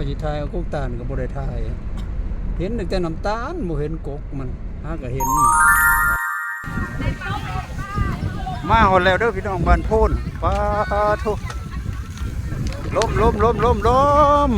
ຊິຖ່າຍເອົາກົກຕານກໍບໍ່ໄດ້ຖ່າຍ ເຫັນແຕ່ນ້ຳຕານ ບໍ່ເຫັນກົກມັນ ຫາກໍເຫັນ. ມາຮອດແລ້ວເດີພີ່ນ້ອງ ບ້ານໂພນ ປາໂທ ລົມ ລົມ ລົມ ລົມ ລົມ.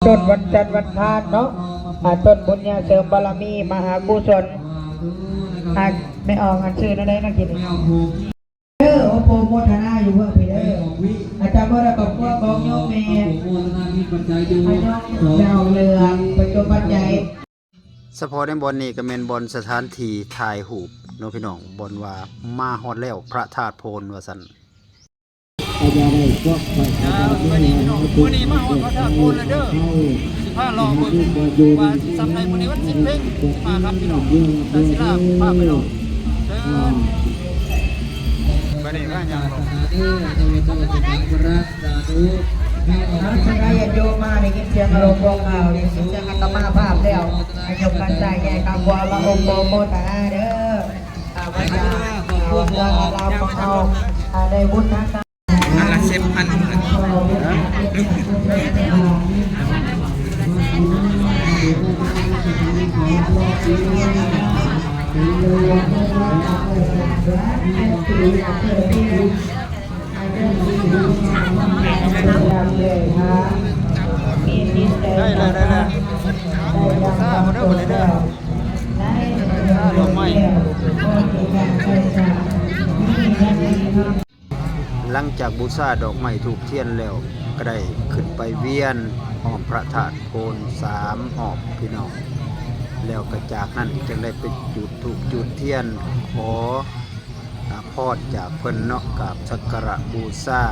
ຕົ້ນວັນຈັນວັນພານເນາະ ອາ ຕົ້ນບຸນຍາເສີມບາລະມີມະຫາກຸສົນ ອາ ແມ່ອອກ ອັນຊື່ແນວໃດນະກິນ ເດີ ໂອໂປໂມທະນາຢູ່ເບື້ອງພີ້ເດີ ອາຈານບໍ່ໄດ້ຄອບຄົວຂອງໂຍມແມ່ ໂອໂປໂມທະນາມີປັດໄຈຢູ່ ອາໂຍມເຈົ້າເຫຼືອ ປັດຈຸປັດໄຈ. ສະເພາະໃນບ່ອນນີ້ກໍແມ່ນບ່ອນສະຖານທີ່ຖ່າຍຮູບເນາະພີ່ນ້ອງ ບ່ອນວ່າມາຮອດແລ້ວພະທາດໂພນວ່າຊັ້ນ. ມື້ນີ້ພີ່ນ້ອງ ມື້ນີ້ມາຮອດພະທາດໂພນແລ້ວເດີ ຊິພາເລາະເບິ່ງວ່າຊິສ່ຳໃດ ມື້ນີ້ວັນສິນເພັງ ສິບຫ້າຄ່ຳພີ່ນ້ອງ ຕາສິລາພາໄປເລາະເດີ. ບັດນີ້ພາຫຍັງເລາະ ສາທຸ ທາງສະກາຍຍາດໂຍມມາໄດ້ຍິນສຽງອາລົມຂອງເຮົາ ໄດ້ຍິນສຽງອັດຕະມາພາບແລ້ວ ໃຫ້ຍົກກັນໃສ່ໃຫຍ່ຂ້າງຂວາ ລະອົບໂປໂມທະນາເດີ ຂ້າພະເຈົ້າ ອາ ວັດວາອາລາມຂອງເຮົາ ອາ ໄດ້ບຸນທັງ ອັນລະສິບພັນ ໄດ້ແລ້ວ ໄດ້ແລ້ວ ບູຊາເດີ ບັດນີ້ເດີ ບູຊາດອກໄມ້. ຫຼັງຈາກບູຊາດອກໄມ້ທູບທຽນແລ້ວ ກໍໄດ້ຂຶ້ນໄປວຽນຮອບພະທາດໂພນສາມຮອບພີ່ນ້ອງ ແລ້ວກໍຈາກນັ້ນຈຶ່ງໄດ້ໄປຈູດທູບຈູດທຽນ ຂໍ ອາ ພອນຈາກເພິ່ນເນາະ ກາບສັກກາລະບູຊາ.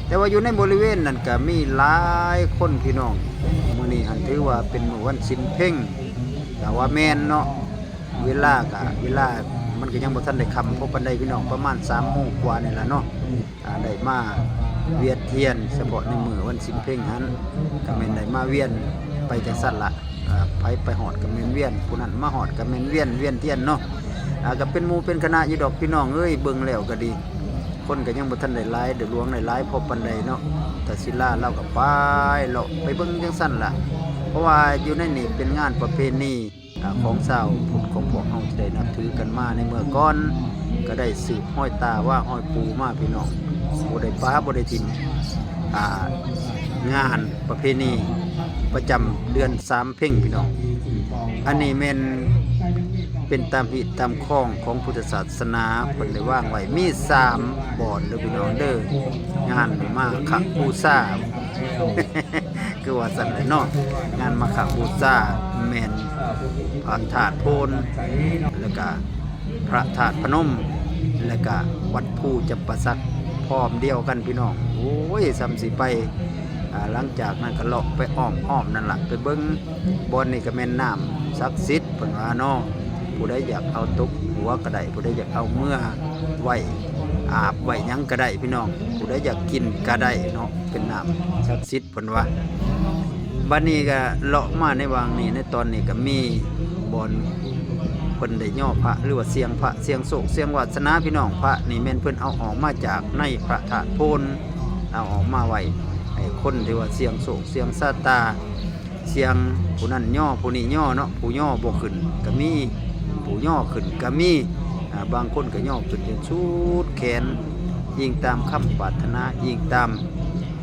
ແຕ່ວ່າຢູ່ໃນບໍລິເວນນັ້ນກໍມີຫຼາຍຄົນພີ່ນ້ອງ ມື້ນີ້ຫັ້ນຖືວ່າເປັນມື້ວັນສິນເພັງ ກໍວ່າແມ່ນເນາະ ເວລາກະ ເວລາມັນກະຍັງບໍ່ທັນໄດ້ຄ່ຳພໍປານໃດພີ່ນ້ອງ ປະມານສາມໂມງກວ່ານີ້ລະເນາະ ອາ ໄດ້ມາວຽນທຽນ ສະເພາະໃນມື້ວັນສິນເພັງຫັ້ນ ກະແມ່ນໄດ້ມາວຽນໄປຈັ່ງຊັ້ນລະ ອາ ໃຜໄປຮອດກະແມ່ນວຽນ ຜູ້ນັ້ນມາຮອດກະແມ່ນວຽນ ວຽນທຽນເນາະ ອາ ກະເປັນໝູ່ເປັນຄະນະຢູ່ດອກພີ່ນ້ອງເອີຍ ເບິ່ງແລ້ວກະດີ ຄົນກະຍັງບໍ່ທັນໄດ້ຫຼາຍ ໄດ້ຫຼວງໄດ້ຫຼາຍພໍປານໃດເນາະ ຕາສິລາລາວກະໄປເລາະໄປເບິ່ງຈັ່ງຊັ້ນລະ ເພາະວ່າຢູ່ໃນນີ້ເປັນງານປະເພນີ ອາ ຂອງຊາວພຸດຂອງພວກເຮົາທີ່ໄດ້ນັບຖືກັນມາໃນເມື່ອກ່ອນ ກໍໄດ້ສືບຮອຍຕາວາຮອຍປູມາພີ່ນ້ອງ ບໍ່ໄດ້ປະບໍ່ໄດ້ຖິ້ມ ອາ ງານປະເພນີປະຈຳເດືອນສາມເພັງພີ່ນ້ອງ ອັນນີ້ແມ່ນເປັນຕາມຮີດຕາມຄອງຂອງພຸດທະສາສະໜາ ເພິ່ນໄດ້ວາງໄວ້ມີສາມບ່ອນເດີພີ່ນ້ອງເດີ ງານມາຄະບູຊາ ຄືວ່າຊັ້ນແຫຼະເນາະ ງານມາຄະບູຊາແມ່ນພະທາດໂພນ ແລ້ວກະພະທາດພະນົມ ແລ້ວກະວັດພູຈຳປາສັກ ພ້ອມດຽວກັນພີ່ນ້ອງ ໂອ້ຍ ສ່ຳຊິໄປ ອາ ຫຼັງຈາກນັ້ນກະເລາະໄປອ້ອມໆນັ້ນລະ ໄປເບິ່ງ ບ່ອນນີ້ກະແມ່ນນ້ຳສັກສິດເພິ່ນວ່າເນາະ ຜູ້ໃດຢາກເອົາຕົບຫົວກະໄດ້ ຜູ້ໃດຢາກເອົາເມືອໄວ້ອາບໄວ້ຫຍັງກະໄດ້ພີ່ນ້ອງ ຜູ້ໃດຢາກກິນກະໄດ້ເນາະ ເປັນນ້ຳສັກສິດ ເພິ່ນວ່າ. ບັດນີ້ກະເລາະມາໃນຫວ່າງນີ້ ໃນຕອນນີ້ກະມີບ່ອນເພິ່ນໄດ້ຍໍພະ ຫຼືວ່າສ່ຽງພະ ສ່ຽງໂຊກ ສ່ຽງວາສະໜາພີ່ນ້ອງ ພະນີ້ແມ່ນເພິ່ນເອົາອອກມາຈາກໃນພະທາດໂພນ ເອົາອອກມາໄວ້ໃຫ້ຄົນທີ່ວ່າສ່ຽງໂຊກ ສ່ຽງຊາຕາ ສ່ຽງ ຜູ້ນັ້ນຍໍ ຜູ້ນີ້ຍໍເນາະ ຜູ້ຍໍບໍ່ຂຶ້ນກະມີ ຜູ້ຍໍຂຶ້ນກະມີ ອາ ບາງຄົນກະຍໍຂຶ້ນຈົນສຸດແຂນ ອີງຕາມຄຳປາດຖະໜາ ອີງຕາມ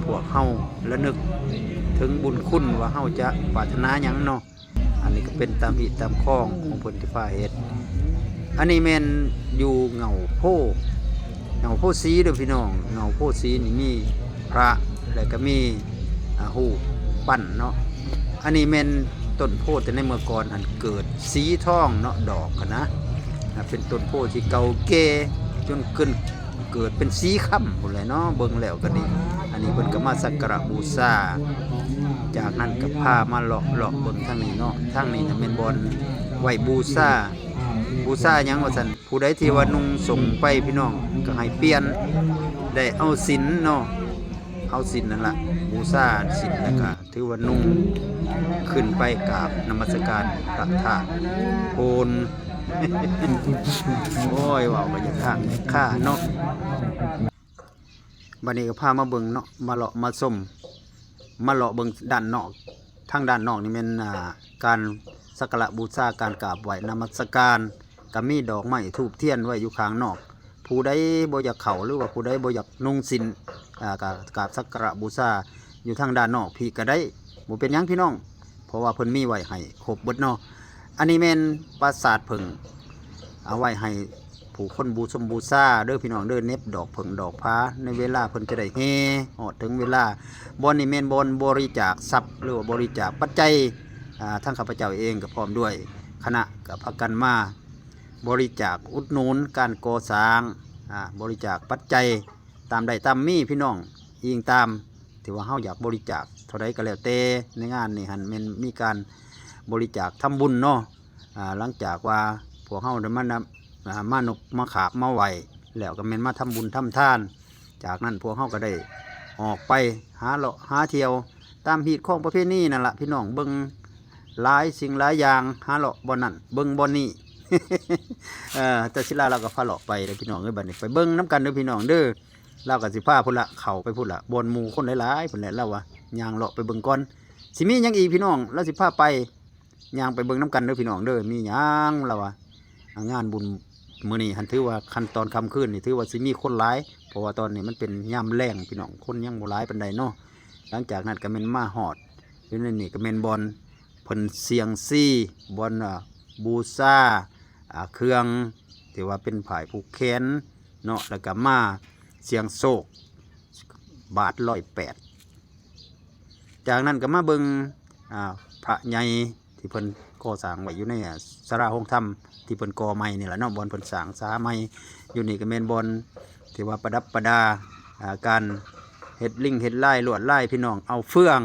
ພວກເຮົາ ລະນຶກເຖິງບຸນຄຸນວ່າເຮົາຈະປາດຖະໜາຫຍັງເນາະ ອັນນີ້ກະເປັນຕາມຮີດຕາມຄອງຂອງເພິ່ນທີ່ພາເຮັດ ອັນນີ້ແມ່ນຢູ່ເຫງົ້າໂພ ເຫງົ້າໂພສີເດີພີ່ນ້ອງ ເຫງົ້າໂພສີນີ້ມີພະ ແລ້ວກະມີ ອາ ຮູບປັ້ນເນາະ ອັນນີ້ແມ່ນຕົ້ນໂພແຕ່ໃນເມື່ອກ່ອນຫັ້ນເກີດສີທອງເນາະ ດອກຫັ້ນນະ ອາ ເປັນຕົ້ນໂພທີ່ເກົ່າແກ່ຈົນຂຶ້ນ ເກີດເປັນສີຄຳພຸ້ນແຫຼະເນາະ ເບິ່ງແລ້ວກະດີ ອັນນີ້ເພິ່ນກະມາສັກກາລະບູຊາ ຈາກນັ້ນກະພາມາເລາະ ເລາະເບິ່ງທາງນີ້ເນາະ ທາງນີ້ນະແມ່ນບ່ອນໄວ້ບູຊາ ບູຊາຫຍັງວ່າຊັ້ນ ຜູ້ໃດທີ່ວ່ານຸ່ງສົ້ງໄປພີ່ນ້ອງກະໃຫ້ປ່ຽນ ໄດ້ເອົາສິນເນາະ ເອົາສິນນັ້ນລະ ບູຊາສິນ ແລ້ວກະຖືວ່ານຸ່ງຂຶ້ນໄປກາບນະມັດສະການພະທາດໂພນ. ໂອ້ຍ ເວົ້າກໍຢາກຄ້າງຢາກຄາເນາະ. ບັດນີ້ກໍພາມາເບິ່ງເນາະ ມາເລາະມາຊົມ ມາເລາະເບິ່ງດ້ານນອກ. ທາງດ້ານນອກນີ້ແມ່ນ ອ່າ ການສັກກາລະບູຊາ ການກາບໄຫວ້ນະມັດສະການ ກໍມີດອກໄມ້ທູບທຽນໄວ້ຢູ່ຂ້າງນອກ. ຜູ້ໃດບໍ່ຢາກເຂົ້າ ຫຼືວ່າຜູ້ໃດບໍ່ຢາກນຸ່ງສິ້ນ ອ່າ ກາ ກາບສັກກາລະບູຊາຢູ່ທາງດ້ານນອກພີ້ກໍໄດ້ ບໍ່ເປັນຫຍັງພີ່ນ້ອງ ເພາະວ່າເພິ່ນມີໄວ້ໃຫ້ຄົບເບິດເນາະ. ອັນນີ້ແມ່ນປາສາດເຜິ້ງ ເອົາໄວ້ໃຫ້ຜູ້ຄົນບູຊົມບູຊາເດີພີ່ນ້ອງເດີ ເໜັບດອກເຜິ້ງດອກຜາ ໃນເວລາເພິ່ນຈະໄດ້ແຫ່ຮອດເຖິງເວລາ. ບ່ອນນີ້ແມ່ນບ່ອນບໍລິຈາກຊັບ ຫຼືວ່າບໍລິຈາກປັດໄຈ ອ່າ ທາງຂ້າພະເຈົ້າເອງກໍພ້ອມດ້ວຍຄະນະ ກໍພາກັນມາບໍລິຈາກອຸດໜູນການກໍ່ສ້າງ ອ່າ ບໍລິຈາກປັດໄຈຕາມໄດ້ຕາມມີພີ່ນ້ອງ ອີງຕາມທີ່ວ່າເຮົາຢາກບໍລິຈາກເທົ່າໃດກໍແລ້ວແຕ່. ໃນງານນີ້ຫັ້ນແມ່ນມີການບໍລິຈາກທຳບຸນເນາະ ອ່າ ຫຼັງຈາກວ່າພວກເຮົາໄດ້ມານຳ ອ່າ ມານົບມາຂາບມາໄຫວ້ແລ້ວ ກໍແມ່ນມາທຳບຸນທຳທານ. ຈາກນັ້ນພວກເຮົາກໍໄດ້ອອກໄປຫາເລາະຫາທ່ຽວຕາມຮີດຄອງປະເພນີນັ້ນລະພີ່ນ້ອງ ເບິ່ງຫຼາຍສິ່ງຫຼາຍຢ່າງ ຫາເລາະບ່ອນນັ້ນເບິ່ງບ່ອນນີ້. ເອີ ຕາສິລາລາວກໍພາເລາະໄປເດີພີ່ນ້ອງເອີຍ. ບັດນີ້ໄປເບິ່ງນຳກັນເດີພີ່ນ້ອງເດີ. ລາວກໍຊິພາພຸ້ນລະ ເຂົ້າໄປພຸ້ນລະ ບ່ອນໝູ່ຄົນຫຼາຍໆພຸ້ນແຫຼະ ລາວວ່າ ຍ່າງເລາະໄປເບິ່ງກ່ອນ ຊິມີຫຍັງອີກພີ່ນ້ອງ ລາວຊິພາໄປ. ຍ່າງໄປເບິ່ງນຳກັນເດີພີ່ນ້ອງເດີ ມີຫຍັງລາວວ່າ. ອ່າ ງານບຸນມື້ນີ້ຫັ້ນຖືວ່າຂັ້ນຕອນຄ່ຳຄືນນີ້ຖືວ່າຊິມີຄົນຫຼາຍ ເພາະວ່າຕອນນີ້ມັນເປັນຍາມແລງພີ່ນ້ອງ ຄົນຍັງບໍ່ຫຼາຍປານໃດເນາະ. ຫຼັງຈາກນັ້ນກໍແມ່ນມາຮອດຢູ່ໃນນີ້ ກໍແມ່ນບ່ອນເພິ່ນສ່ຽງຊີ ບ່ອນ ອ່າ ບູຊາ ອ່າ ເຄື່ອງທີ່ວ່າເປັນຝ້າຍຜູກແຂນເນາະ ແລ້ວກໍມາສ່ຽງໂຊກ ບາດຮ້ອຍແປດ. ຈາກນັ້ນກໍມາເບິ່ງ ອ່າ ພະໃຫຍ່ທີ່ເພິ່ນກໍ່ສ້າງໄວ້ຢູ່ໃນ ອ່າ ສາລາໂຮງທຳທີ່ເພິ່ນກໍ່ໃໝ່ນີ້ລະເນາະ ບ່ອນເພິ່ນສ້າງສາໃໝ່. ຢູ່ນີ້ກໍແມ່ນບ່ອນທີ່ວ່າປະດັບປະດາ ອ່າ ການເຮັດລິງເຮັດລາຍລວດລາຍ ພີ່ນ້ອງ ເອົາເຟືອງ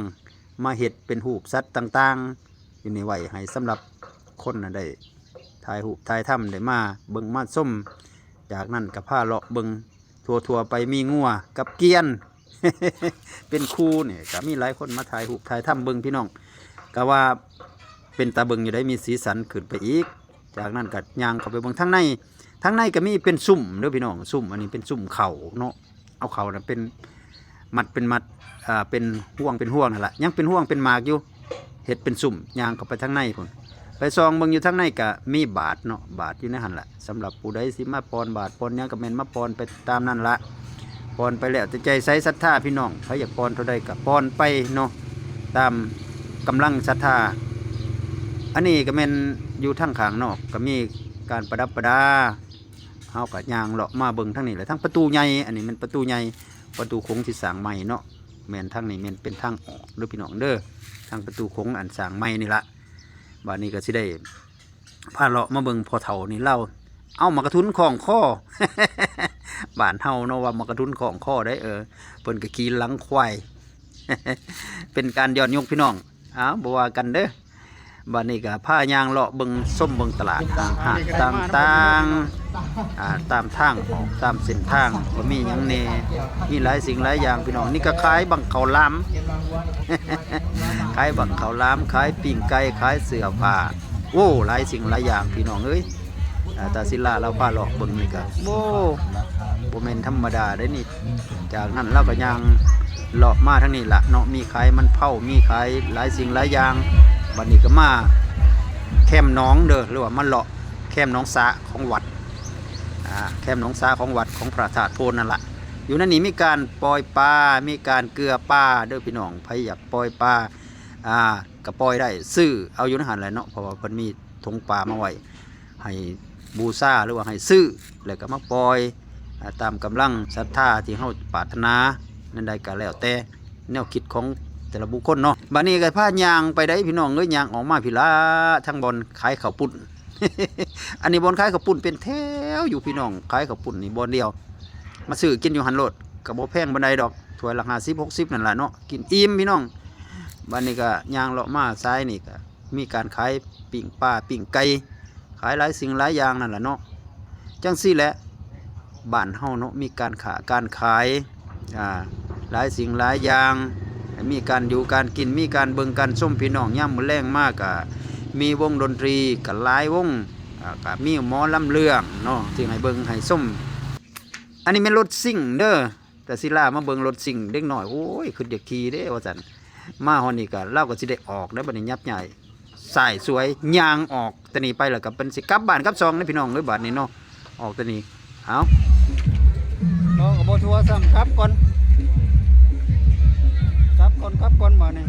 ມາເຮັດເປັນຮູບສັດຕ່າງໆ ຢູ່ນີ້ໄວ້ໃຫ້ສຳລັບຄົນນັ້ນໄດ້ຖ່າຍຮູບຖ່າຍທຳ ໄດ້ມາເບິ່ງມາຊົມ. ຈາກນັ້ນກໍພາເລາະເບິ່ງທົ່ວໆໄປ ມີງົວກັບກຽນ ເປັນຄູ່ນີ້ ກໍມີຫຼາຍຄົນມາຖ່າຍຮູບຖ່າຍທຳເບິ່ງພີ່ນ້ອງ ກໍວ່າເປັນຕາເບິ່ງຢູ່ໄດ໋ ມີສີສັນຂຶ້ນໄປອີກ. ຈາກນັ້ນກໍຍ່າງເຂົ້າໄປເບິ່ງທາງໃນ ທາງໃນກໍມີເປັນຊຸ້ມເດີພີ່ນ້ອງ ຊຸ້ມ ອັນນີ້ເປັນຊຸ້ມເຂົ້າເນາະ ເອົາເຂົ້ານະເປັນມັດເປັນມັດ ອ່າ ເປັນຮວງເປັນຮວງນັ້ນລະ ຍັງເປັນຮວງເປັນໝາກຢູ່ ເຮັດເປັນຊຸ້ມ. ຍ່າງເຂົ້າໄປທາງໃນພຸ້ນ ໄປສ່ອງເບິ່ງຢູ່ທາງໃນກະມີບາດເນາະ ບາດຢູ່ໃນຫັ້ນລະ. ສຳລັບຜູ້ໃດຊິມາປ່ອນບາດປ່ອນຫຍັງກະແມ່ນມາປ່ອນໄປຕາມນັ້ນລະ ປ່ອນໄປແລ້ວແຕ່ໃຈໃສສັດທາພີ່ນ້ອງ ໃຜຢາກປ່ອນເທົ່າໃດກະປ່ອນໄປເນາະ ຕາມກຳລັງສັດທາ. ອັນນີ້ກະແມ່ນຢູ່ທາງຂ້າງນອກກະມີການປະດັບປະດາ ເຮົາກະຍ່າງເລາະມາເບິ່ງທາງນີ້ແຫຼະ ທາງປະຕູໃຫຍ່ ອັນນີ້ແມ່ນປະຕູໃຫຍ່ ປະຕູຂົງທີ່ສ້າງໃໝ່ເນາະ. ແມ່ນທາງນີ້ແມ່ນເປັນທາງອອກເດີພີ່ນ້ອງເດີ ທາງປະຕູຂົງອັນສ້າງໃໝ່ນີ້ລະ. ບາດນີ້ກໍຊິໄດ້ພາເລາະມາເບິ່ງພໍ່ເຖົ້ານີ້ ລາວເອົາໝາກກະທຸນຄ້ອງຄໍ ບ້ານເຮົາເນາະວ່າໝາກກະທຸນຄ້ອງຄໍໄດ໋ ເອີ ເພິ່ນກໍຂີ່ຫຼັງຄວາຍ ເປັນການຍ້ອນຍຸກພີ່ນ້ອງ. ອ້າວ ບໍ່ວ່າກັນເດີ. ບາດນີ້ກໍພາຍ່າງເລາະເບິ່ງຊົມເບິ່ງຕະຫຼາດຫ້າງຮ້ານຕ່າງໆ ອ່າ ຕາມທາງອອກ ຕາມເສັ້ນທາງວ່າມີຫຍັງແດ່ ມີຫຼາຍສິ່ງຫຼາຍຢ່າງພີ່ນ້ອງ. ນີ້ກໍຂາຍບັ້ງເຂົ້າຫຼາມ ຂາຍບັ້ງເຂົ້າຫຼາມ ຂາຍປີ້ງໄກ່ ຂາຍເສື້ອຜ້າ ໂອ້ ຫຼາຍສິ່ງຫຼາຍຢ່າງພີ່ນ້ອງເອີຍ. ອ່າ ຕາສິລາລາວພາເລາະເບິ່ງນີ້ກໍ ໂອ້ ບໍ່ແມ່ນທຳມະດາເດ້ນີ້. ຈາກນັ້ນລາວກໍຍ່າງເລາະມາທາງນີ້ລະເນາະ ມີຂາຍມັນເຜົາ ມີຂາຍຫຼາຍສິ່ງຫຼາຍຢ່າງ. ບັດນີ້ກໍມາແຄມໜອງເດີ ຫຼືວ່າມາເລາະແຄມໜອງສະຂອງວັດ ອ່າ ແຄມໜອງສະຂອງວັດຂອງພະທາດໂພນນັ້ນລະ. ຢູ່ໃນນີ້ມີການປ່ອຍປາ ມີການເກືອປາເດີພີ່ນ້ອງ ໃຜຢາກປ່ອຍປາ ອ່າ ກໍປ່ອຍໄດ້ ຊື້ເອົາຢູ່ໃນຫັ້ນແຫຼະເນາະ ເພາະວ່າເພິ່ນມີຖົງປາມາໄວ້ໃຫ້ບູຊາ ຫຼືວ່າໃຫ້ຊື້ ແລ້ວກໍມາປ່ອຍ ອ່າ ຕາມກຳລັງສັດທາທີ່ເຮົາປາດຖະໜາ ແນວໃດກໍແລ້ວແຕ່ແນວຄິດຂອງແຕ່ລະບຸກຄົນເນາະ. ບາດນີ້ກໍພາຍ່າງໄປໄດ໋ພີ່ນ້ອງເອີຍ ຍ່າງອອກມາພີ້ລະ ທາງບ່ອນຂາຍເຂົ້າປຸ້ນ ອັນນີ້ບ່ອນຂາຍເຂົ້າປຸ້ນເປັນແຖວຢູ່ພີ່ນ້ອງ ຂາຍເຂົ້າປຸ້ນນີ້ບ່ອນດຽວ ມາຊື້ກິນຢູ່ຫັ້ນໂລດ ກໍບໍ່ແພງປານໃດດອກ ຖ້ວຍລະຫ້າສິບ ຫົກສິບນັ້ນລະເນາະ ກິນອີ່ມພີ່ນ້ອງ. ບາດນີ້ກໍຍ່າງເລາະມາສາຍນີ້ກໍ ມີການຂາຍປີ້ງປາປີ້ງໄກ່ ຂາຍຫຼາຍສິ່ງຫຼາຍຢ່າງນັ້ນລະເນາະ. ຈັ່ງຊີ້ແຫຼະ ບ້ານເຮົາເນາະ ມີການຄ້າການຂາຍ ອ່າ ຫຼາຍສິ່ງຫຼາຍຢ່າງ ໃຫ້ມີການຢູ່ການກິນ ມີການເບິ່ງການຊົມ ພີ່ນ້ອງ. ຍາມມື້ແລງມາກະມີວົງດົນຕີ ກະຫຼາຍວົງ ອາ ກະມີໝໍລຳເລື່ອງເນາະ ທີ່ໃຫ້ເບິ່ງໃຫ້ຊົມ. ອັນນີ້ແມ່ນລົດຊິງເດີ ຕາສິລາມາເບິ່ງລົດຊິງເດັກນ້ອຍ ໂອ້ຍ ຄຶດຢາກຂີ່ເດ້ວ່າຊັ້ນ. ມາຮອດນີ້ກະ ລາວກະຊິໄດ້ອອກແລ້ວ ບັດນີ້ຍັບໃຫຍ່ ສາຍສວຍ ຍ່າງອອກຕານີ້ໄປ ແລ້ວກໍເປັນຊິກັບບ້ານກັບຊ່ອງເດ້ພີ່ນ້ອງເອີຍ ບາດນີ້ເນາະ. ອອກຕານີ້ ເອົາ ເນາະ ກໍບໍ່ທົ່ວຊ້ຳ ກັບກ່ອນ ກັບກ່ອນ ກັບກ່ອນ ບາດນີ້.